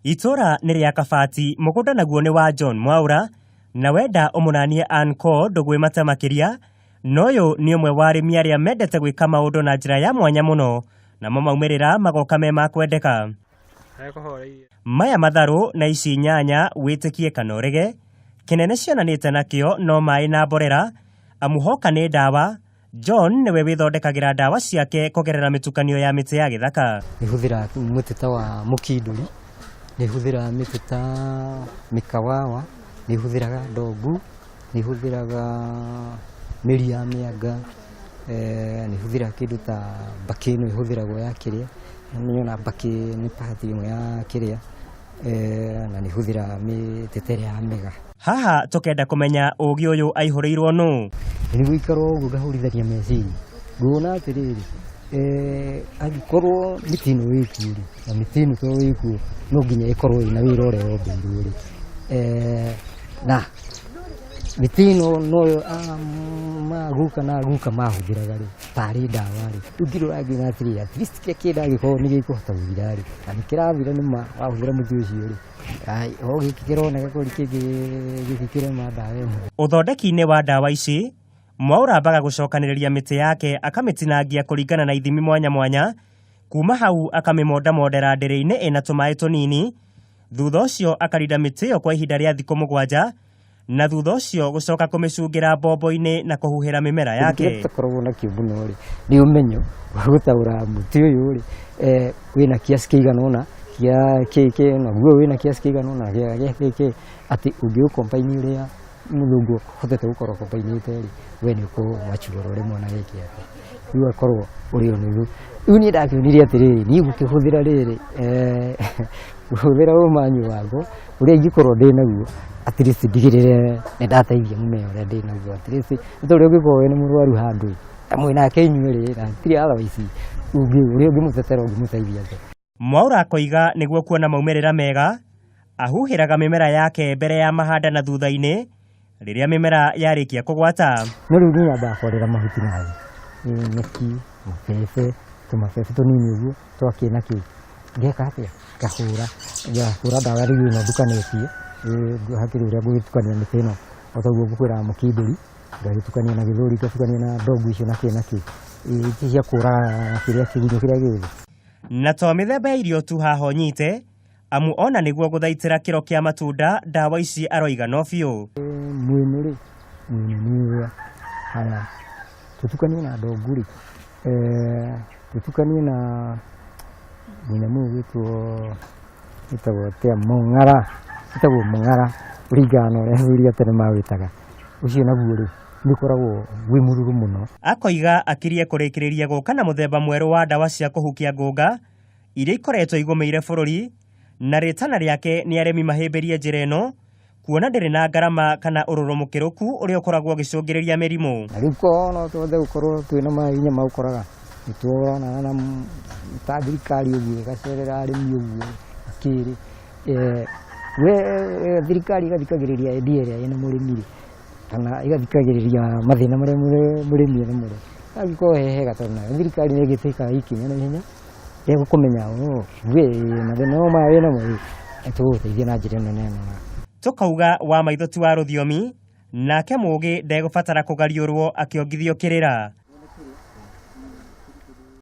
Itũra nĩ rĩa Kabati, mũgũnda naguo nĩ wa John Mwaũra, na wenda ũmũnanie Ann-Cor ndũgwĩmata makĩria, na ũyũ nĩ ũmwe wa arĩmi arĩa mendete gwĩka maũndũ na njĩra ya mwanya mũno, namo maumĩrĩra magoka me ma kwendeka. Maya matharũ na ici nyanya wĩtĩkie kana ũrege, kĩnene cionanĩte nakĩo no maĩ na mborera, amu hoka nĩ ndawa, John nĩwe wĩthondekagĩra ndawa ciake kũgerera mĩtukanio ya mĩtĩ ya gĩthaka. Nĩ hũthĩraga mũtĩ ta wa mũkindũri, nĩ hũthĩraga mĩtĩ ta mĩkawawa, nĩ hũthĩraga ndongu, nĩ hũthĩraga mĩri ya mĩanga, nĩ hũthĩraga kĩndũ ta mbakĩ ĩno ĩhũthĩragwo ya kĩrĩa, nĩ ona mbakĩ nĩ part ĩmwe ya kĩrĩa, na nĩ hũthĩraga mĩtĩ ta ĩrĩa ya mĩgaa. Haha tũkenda kũmenya ũgĩ ũyũ aihũrĩirwo nũ. Nĩ gũikara ũguo ngahũrithania meciria, ngona atĩrĩrĩ, angĩkorwo mĩtĩ ĩno ĩkuo rĩ, na mĩtĩ ĩno tondũ ĩkuo no nginya ĩkorwo ĩna wĩra ũrĩa yombĩirwo rĩ, na mĩtĩ ĩno noyo maguka na guka mahũthĩraga rĩ, tarĩ ndawa rĩ, rĩu ngĩrora ngĩona atĩrĩrĩ, at least kĩrĩa kĩndũ angĩkorwo nĩ gĩkũhota gũthira rĩ, na nĩ kĩrathira nĩ ma wahũthĩra mũtĩ ũcio rĩ, o gĩkĩ kĩroneka kweli kĩngĩ gĩkĩ kĩrema ndawa ĩmwe. Ũthondeki-inĩ wa ndawa ici, Mwaũra ambaga gũcokanĩrĩria mĩtĩ yake akamĩtinangia kũringana na ithimi mwanya mwanya, kuma hau akamĩmondamondera ndĩrĩ-inĩ ĩna tũmaĩ tũnini, thutha ũcio akarinda mĩtĩ ĩyo kwa ihinda rĩa thikũ 7 na thutha ũcio gũcoka kũmĩcungĩra mbombo-inĩ na kũhuhĩra mĩmera yake. Kĩrĩa tũtakoragwo nakĩo mũno rĩ, nĩ ũmenyo wa gũtaũra mũtĩ ũyũ rĩ, wĩna kiasi kĩigana ũna kĩa kĩ kĩ naguo wĩna kiasi kĩigana ũna gĩa gĩa kĩ kĩ atĩ ũngĩ combine ũrĩa mũthũngũ ahotete gũkorwo combine-ĩte rĩ, we nĩ ũkũ mature oro rĩmwe na wĩke atĩa, rĩu akorwo ũrĩ o nĩguo. Rĩu niĩ ndakĩonire atĩrĩrĩ, niĩ ngũkĩhũthĩra rĩrĩ, ngũhũthĩra ũmanyi wakwa ũrĩa ingĩkorwo ndĩnaguo at least ndigĩrĩre nĩ ndateithia mũmera ũrĩa ndĩnaguo at least nĩ ta ũrĩa ũngĩkorwo wĩna mũrwaru handũ ta mwĩnake inyuerĩ na hatirĩ otherwise ũrĩa ũngĩmũtetera ũngĩmũteithia atĩa. Mwaũra akoiga nĩguo kuona maumĩrĩra mega, ahuhĩraga mĩmera yake mbere ya mahanda na thutha-inĩ rĩrĩa mĩmera yarĩkia kũgwata. No rĩu niĩ nyambaga kwarĩra mahuti na thĩ, nyeki, mabebe, tũmabebe tũnini ũguo twakĩ na kĩ, ngeka atĩa, ngahũra, ngahũra ndawa rĩu ĩno ndukanĩtie, hakĩrĩ ũrĩa ngũgĩtukania mĩtĩ ĩno o ta ũguo ngũkwĩraga mũkindũri, ngagĩtukania na gĩthũri, ngatukania na ndongu icio na kĩ na kĩ, ici cia kũraga kĩrĩa kĩgunyũ kĩrĩa gĩ thĩ. Na to mĩthemba ya irio tu haha ũnyite, amu ona nĩguo gũthaitĩra kĩro kĩa matunda ndawa ici aroiga no biũ. Mwĩnĩ rĩ, mwĩnĩ nĩ ũrĩa, haya tũtukanie na ndongu rĩ, tũtukanie na mũnyamũ ũyũ ũgwĩtwo wĩtagwo atĩa, mũng'ara, wĩtagwo mũng'ara kũringana na ũrĩa athuri a tene mawĩtaga, ũcio naguo rĩ, nĩ ũkoragwo wĩ mũrũrũ mũno. Akoiga akirie kũrĩkĩrĩria gũka na mũthemba mwerũ wa ndawa cia kũhukia ngũnga iria ikoretwo igũmĩire bũrũri, na rĩtana rĩake nĩ arĩmi mahĩmbĩrie njĩra ĩno kuona ndĩrĩ na ngarama kana ũrũrũ mũkĩrũku ũrĩa ũkoragwo ũgĩcũngĩrĩria mĩrimũ. Na rĩu korwo no tũhote gũkorwo twĩna mahinya ma gũkoraga nĩ tũronana na ta thirikari ũguo ĩgacerera arĩmi ũguo akĩrĩ, we thirikari ĩgathikagĩrĩria idea ĩrĩa ĩna mũrĩmi rĩ, kana ĩgathikagĩrĩria mathĩna marĩa mũrĩmi ena mo rĩ, hangĩkorwo he hega tondũ nayo thirikari nĩ ĩgĩtĩkaga ikinya na ihenya rĩa kũmenya we mathĩna maya wĩnamo ĩ, nĩtũgũgũteithia na njĩra ĩno na ĩno. Tũkauga wa maitho ti wa rũthiomi, nake mũũgĩ ndegũbatara kũgariũrwo akĩongithio kĩrĩra.